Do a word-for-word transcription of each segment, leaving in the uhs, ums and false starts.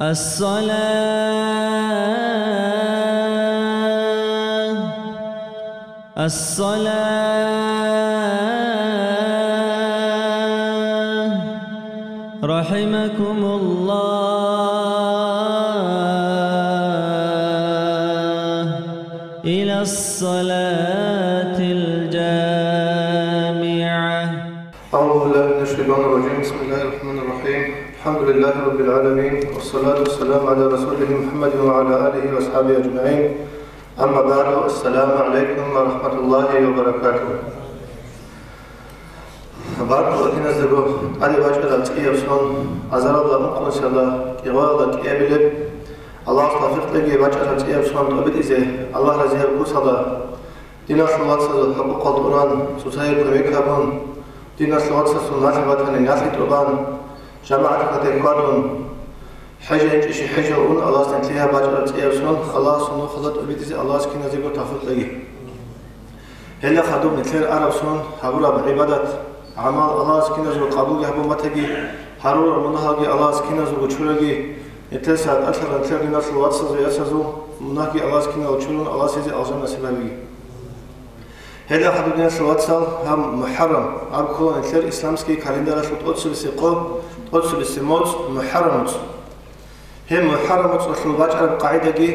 الصلاة، الصلاة، رحمكم الله، إلى الصلاة الجامعة. أعوذ بالله من الشيطان الرجيم. بسم الله الرحمن الرحيم. الحمد لله رب العالمين. والصلاة والسلام على رسوله محمد وعلى آله وأصحابه أجمعين. أما بعد. السلام عليكم ورحمة الله وبركاته. Баркула киназдаго тӀаде бачӀараб цӀияб сон, азаралда ункънусиялда кӀигъваралда кӀиабилеб, Аллагьас тавфикъ кьеги бачӀараб цӀияб сон тӀобитӀизе Аллагь разияб куцалда, диналъул вацазул хӀукъукъал тӀуран, цоцае кумек гьабун, диналъул вацасул налъи батани налъи тӀубан, жамагӀаталъе хьвадун, хӀежа гьечӀищи хӀежа ун, Аллагьас нилъее гьаб бачӀараб цӀияб сон Аллагьасул нухалда тӀобитӀизе Аллагьас киназего тавфикъ кьеги. Гьелда хадуб нилъер араб сон гьабураб гӀибадат, гӀамал Аллагьас киназего къабулги гьабун батаги, гьарурал мунагьалги Аллагьас киназего чураги, нилъеца тӀалъарал нилъер диналъул вацазул яцазул мунагьги Аллагьас кинал чурун, Аллагьас гьезие алжан насиб гьабиги. Гьелда хадуб, диналъул вацал, гьаб МухӀаррам, гьаб ккола нилъер исламский календаралъул тӀоцебесеб къо, тӀоцебесеб моцӀ, МухӀаррам моцӀ. Гьеб МухӀаррам моцӀалъул бачӀараб къагӀидаги,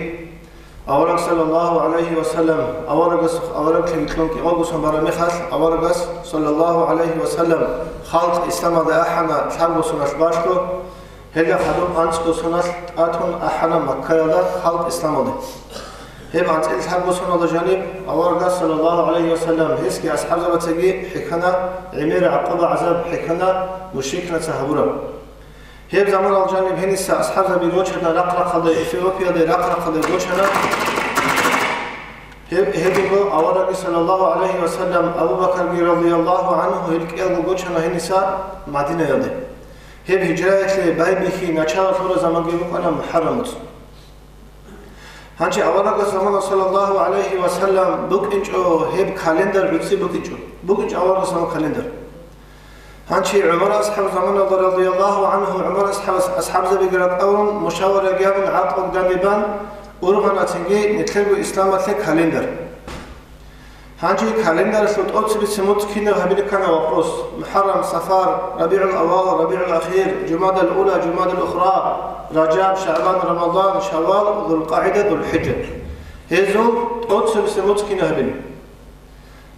авараг саллаллагьу гӀалайгьи ва саллам, аварагасухъ авараглъи кьун кӀигъого сон бараб мехалъ, аварагас саллаллагьу гӀалайгьи ва саллам халкъ исламалде ахӀана лъабго соналъ балъго, гьелда хадуб анцӀго соналъ тӀатун ахӀана Маккаялда халкъ исламалде. Гьеб анцӀила лъабго соналда жаниб аварагас саллаллагьу гӀалайгьи ва саллам гьесги асхӀабзабацаги хӀехьана, гӀемераб гӀакъуба-гӀазаб хӀехьана мушрикзабаца гьабураб. Гьеб заманалда жаниб гьениса асхӀабзаби рочана рахъ-рахъалда, Эфиопиялда рахъ-рахъалда рочана. Гьеб, гьединго аварагги саллаллагьу гӀалайгьи ва саллам, Абу Бакарги радияллагьу гӀангьу гьел кӀиялго гочана гьениса Мадинаялде. Гьеб гьижраялъе байбихьи начало лъураб заманги букӀана МухӀаррам моцӀ. Гьанже аварагас замана саллаллагьу гӀалайгьи ва саллам букӀинчӀо гьеб календар гӀуцӀи букӀинчӀо. БукӀинчӀо аварагас заман календар. Гьанже ГӀумар асхӀаб заманалда радияллагьу гӀангьу ГӀумар асхӀабас асхӀабзабиги ракӀалун, мушавараги гьабун, гӀакълуги данде бан, ургъана цинги нилъерго исламалъе календар. Гьанже календаралъул тӀоцебесеб моцӀ кинаб гьабилеб ккана вопрос. МухӀаррам, Сафар, РабигӀул-аввал, РабигӀул-ахир, Жумадал-ула, Жумадал-ухра, Ражаб, ШагӀбан, Рамадан, Шаввал, ЗулкъагӀида, ЗулхӀижа. Гьезул тӀоцебесеб моцӀ кинаб гьабилеб?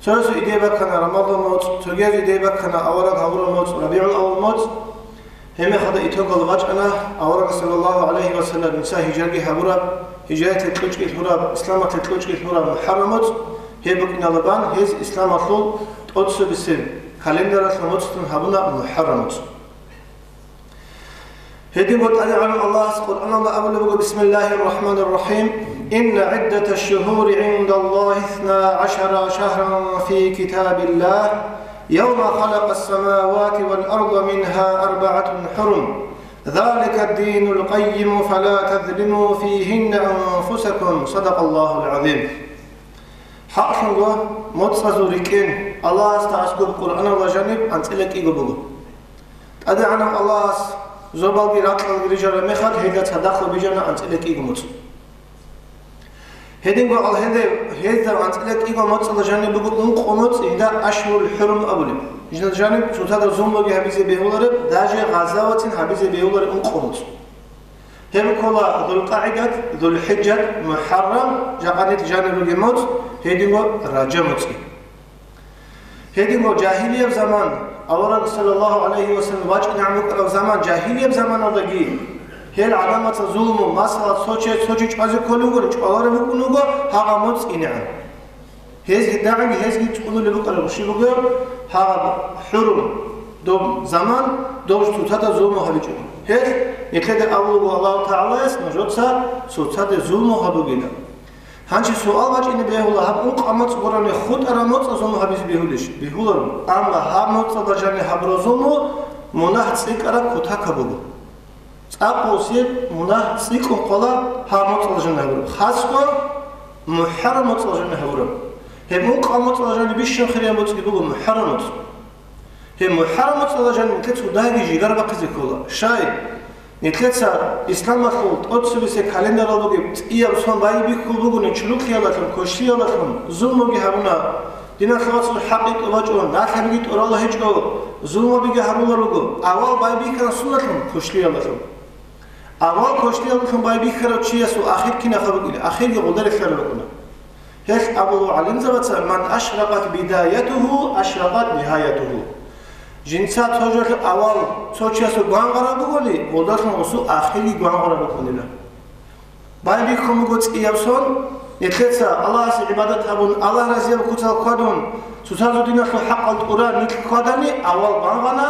Цоясул идея баккана Рамадан моцӀ, цогиясул идея баккана авараг гьавураб моцӀ, РабигӀул-аввал моцӀ. Гьеб мехалда итогал бачӀана авараг саллаллагьу гӀалайгьи ва саллам, жинца гьижраги гьабураб, гьижраялъе кьучӀги лъураб, исламалъе кьучӀги лъураб МухӀаррам моцӀ, гьеб букӀиналда бан гьез исламалъул тӀоцебесеб календаралъул моцӀлъун гьабуна МухӀаррам моцӀ. Гьединго ТӀадегӀанав Аллагьас Къуръаналда абулеб буго: بسم الله الرحمن الرحيم. إن عدة الشهور عند الله اثنا عشر شهرا في كتاب الله يوم خلق السماوات والأرض منها أربعة حرم ذلك الدين القيم فلا تظلموا فيهن أنفسكم. صدق الله العظيم. ХӀакълъунго, моцӀазул рикӀкӀин Аллагьасда аскӀоб Къуръаналда жаниб анцӀила кӀиго буго. ТӀадегӀанав Аллагьас зобалги ракьалги рижараб мехалъ, гьелда цадахъ бижана анцӀила кӀиго моцӀ. Гьединго ал гьелде, гьезда анцӀила кӀиго моцӀалда жаниб буго ункъо моцӀ, гьелда ашгьурул хӀурум абулеб. Жинда жаниб цоцазда зулмуги гьабизе бегьулареб, даже гъазаватин гьабизе бегьулареб ункъо моцӀ. Гьеб ккола ЗулкъагӀидат, ЗулхӀижат, МухӀаррам, жакъа нилъ жаниб ругеб моцӀ, гьединго Ражаб моцӀги. Гьединго жагьилияб заман, авараг саллаллагьу гӀалайгьи ва саллам вачӀинегӀан вукӀараб заман, жагьилияб заманалдаги гьел гӀадамаца зулму, масала, цо чи, цо чи чӀвазе кколев вугони, чӀваларев вукӀун вуго гьагъа моцӀ инегӀан. Гьезги дагӀаги, гьезги цӀунулеб букӀараб, щиб бугеб гьагъаб хӀурум, доб заман, доб цоцазда зулму гьабичӀого. Гьелъ нилъеда абулеб буго Аллагьу ТагӀалаяс, нужеца цоцазда зулму гьабугилан. Гьанже суал бачӀине бегьула, гьаб ункъо моцӀ гурони хутӀараб моцӀазда зулму гьабизе бегьулищ? Бегьуларо. Амма гьаб моцӀалда жаниб гьабураб зулму мунагь цӀикӀкӀараб кутакаб буго. ЦӀакъ гьесие мунагь цӀикӀкӀун ккола гьаб моцӀалда жаниб гьабураб. Хасго МухӀаррам моцӀалда жаниб гьабураб. Гьеб ункъо моцӀалда жаниб бищун хирияб моцӀги буго МухӀаррам моцӀ. Гьеб МухӀаррам моцӀалда жаниб нилъеца цоцаздаги жигар бахъизе ккола. Щай? Нилъеца исламалъул тӀоцебесеб календаралдаги цӀияб сон байбихьул бугони чурухъиялдалъун, квешлъиялдалъун, зулмуги гьабуна, диналъул вацал, хӀакъи тӀубачӀун, налъабиги тӀуралла гьечӀо, зулмабиги гьарулел руго, авал байбихьана сундалъун? Квешлъиялдалъун. Авал квешлъиялдалъун байбихьарав чиясул ахир кинаб букӀила? Ахирги гъолдарелъараб букӀуна. Гьелъ абула гӀалимзабаца: «Ман ашракъат бидаятугьу, ашракъат нигьаятугьу». Жинца цо жоялъул авал цо чиясул гвангъараб бугони, гъолдалъун гъосул ахирги гвангъараб букӀунила. Байбихьун буго цӀияб сон, нилъеца Аллагьасе гӀибадат гьабун, Аллагь разияб куцал хьвадун, цоцазул диналъул хӀакъал тӀуран нилъ хьвадани, авал гвангъана,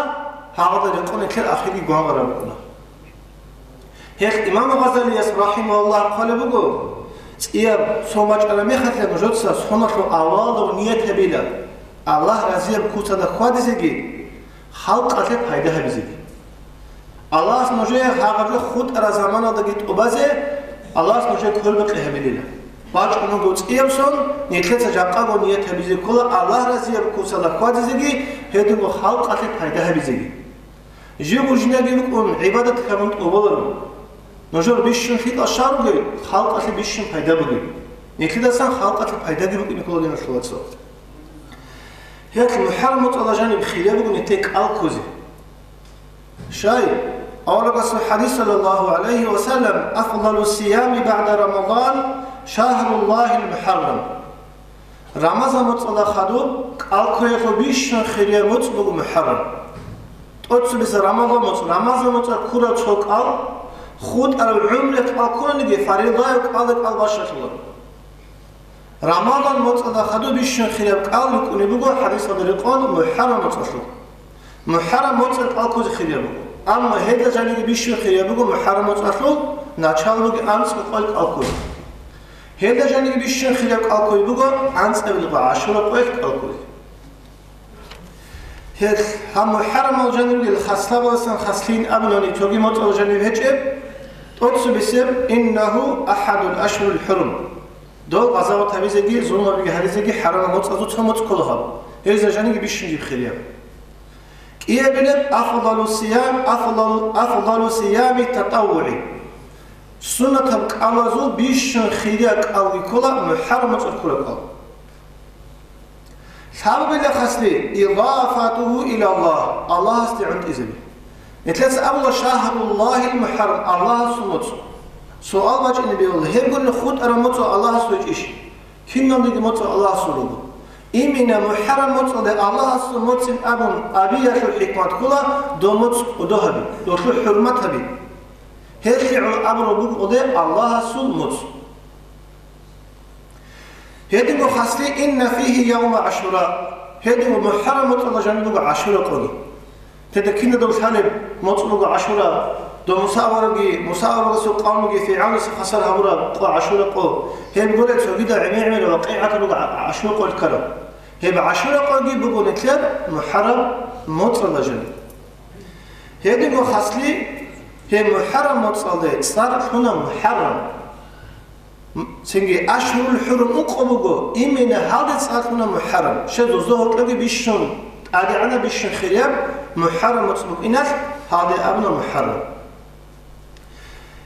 гьагъалда рекъон нилъер ахирги гвангъараб букӀуна. Гьелъ имам Гъазалияс, рахимагьуллагь, хъвалеб буго: цӀияб сон бачӀараб мехалъ нужеца соналъул авалалда ният гьабила, Аллагь разияб куцалда хьвадизеги, халкъалъе пайда гьабизеги. Аллагьас нужее гьагъаб жо хутӀараб заманалдаги тӀубазе, Аллагьас нужее квербакъи гьабилила. БачӀун буго цӀияб сон, нилъеца жакъаго ният гьабизе ккола Аллагь разияб куцалда хьвадизеги, гьединго халкъалъе пайда гьабизеги. Живго жиндаги рукӀун гӀибадат гьабун тӀубаларо. Нужер бищун лъикӀал щал ругел, халкъалъе бищун пайда бугеб. Нилъидасан халкъалъе пайдаги букӀине ккола, диналъул вацал. Гьелъ МухӀаррам моцӀалда жаниб хирияб буго нилъее кӀал ккозе. Щай, аварагасул хӀадис, саллаллагьу гӀалайгьи ва саллам: «Афдалу сиями багӀда Рамазан шагьруллагьил мухӀаррам». Рамазан моцӀалда хадуб кӀал ккоялъул бищун хирияб моцӀ буго МухӀаррам. ТӀоцебесеб Рамазан моцӀ, Рамазан моцӀалда ккураб цо кӀал, хутӀараб гӀумруялъ кӀал ккураниги, фаридаяв кӀалда кӀал бащалъула. Рамазан моцӀалда хадуб бищун хирияб кӀал рукӀунеб буго хӀадисалда рекъон МухӀаррам моцӀалъул. МухӀаррам моцӀалда кӀал ккозе хирияб буго. Амма гьелда жаниги бищун хирияб буго МухӀаррам моцӀалъул, начало буго анцӀго къоялъ кӀал ккозе. Гьелда жаниги бищун хирияб кӀал ккозе буго анцӀабилеб къо ГӀашура къоялъ кӀал ккозе. Гьелъ гьаб МухӀаррамал жаниб ругел хаслабазасан хаслъин абунани цоги моцӀал жаниб гьечӀеб, тӀоцебесеб: «Иннагьу ахӀадул ашгьурил хӀурум». Дол къазават гьабизеги, зулмабиги гьаризеги хӀарамал моцӀазул цо моцӀ ккола гьаб. Гьезда жаниги бищун жиб хирияб. КӀиабилеб: «Афдалу сиям, афдалу, афдалу сиями татаввугӀи». Суннатаб кӀалазул бищун хирияб кӀалги ккола МухӀаррам моцӀалъ ккураб кӀал. Лъабабилеб хаслъи: «Идафатугьу илаллагь», Аллагьасде гӀунтӀизаби. Нилъеца абула: «Шагьруллагьил мухӀаррам», Аллагьасул моцӀ. Суал бачӀине бегьула: гьебгун хутӀараб моцӀ Аллагьасул гьечӀищ? Киналниги моцӀ Аллагьасул руго. Именно МухӀаррам моцӀалде Аллагьасул моцӀин абун абиялъул хӀикмат ккола дол моцӀ кӀодо гьаби, долъул хӀурмат гьаби. Гьелъие гӀоло абураб буго Аллагьасул моцӀ. Гьединго хаслъи: «Инна фигьи явма ГӀашура». Гьединго МухӀаррам моцӀалда жаниб буго ГӀашура къоги. Теда кинадав лъалеб моцӀ буго ГӀашура, дов Муса аварагги, Муса аварагасул къавмуги ФиргӀавнасда хвасар гьабураб къо ГӀашура къо. Гьеб гуреб цогидал гӀемер-гӀемерал вакъигӀат буго ГӀа-, ГӀашура къоялъ ккараб. Гьеб ГӀашура къоги буго нилъер МухӀаррам моцӀалда жаниб. Гьединго хаслъи: гьеб МухӀаррам моцӀалде цӀар лъуна МухӀаррам. Цинги Ашгьурул ХӀурум ункъо буго, именно гьалде цӀар лъуна МухӀаррам. Щай, дозда гьоркьоги бищун, тӀадегӀанаб бищун хирияб МухӀаррам моцӀ букӀиналъ гьалде абуна МухӀаррам.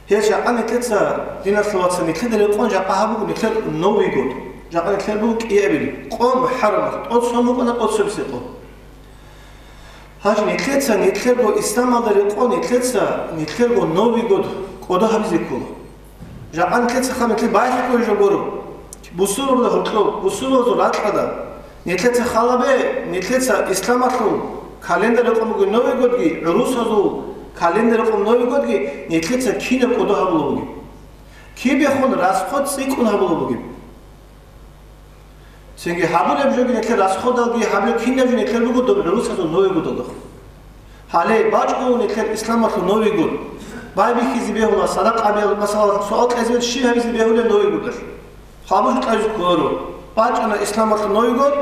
Гьел жакъа нилъеца, диналъул вацал, нилъеда рекъон жакъа гьаб буго нилъер Новый год. Жакъа нилъер буго кӀиабилеб къо МухӀаррамалъ, тӀоцебесеб букӀана, тӀоцебесеб къо. Гьанже нилъеца, нилъерго исламалда рекъон нилъеца, нилъерго Новый год кӀодо гьабизе ккола. Жакъа нилъеца хал нилъер байхъи кколеб жо гуро. Бусурбабазда гьоркьоб, бусурбабазул ракьалда. Нилъеца халабе, нилъеца исламалъул календарь рекъон бугеб Новый годги, гӀурусазул календарь рекъон Новый годги нилъеца кинаб кӀодо гьабула бугеб. Кибехун расход цӀикӀкӀун гьабула бугеб. Цинги гьабулеб жоги нилъер расходалги гьабулеб кинаб жо нилъер буго доб гӀурусазул Новый годалдехун. Гьале бачӀун нилъер исламалъул Новый год. Байбихьизе бегьула, садакъа бегьула, масала, суал кьезе щиб гьабизе бегьулеб Новый годалъ? Хабуж кьазе кколаро. БачӀана исламалъул Новый год,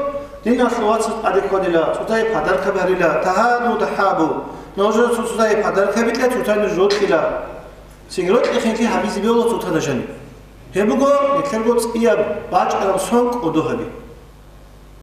диналъул вацаз тӀаде хьвадила, цоцае подаркаби гьарила, тагьаду тахӀабу, нужеца цоцазда подаркаби кье, цоцай нуж рокьила. Цинги рокьи-хинлъи гьабизе бегьула цоцазда жаниб. Гьеб буго нилъерго цӀияб бачӀараб сон кӀодо гьаби.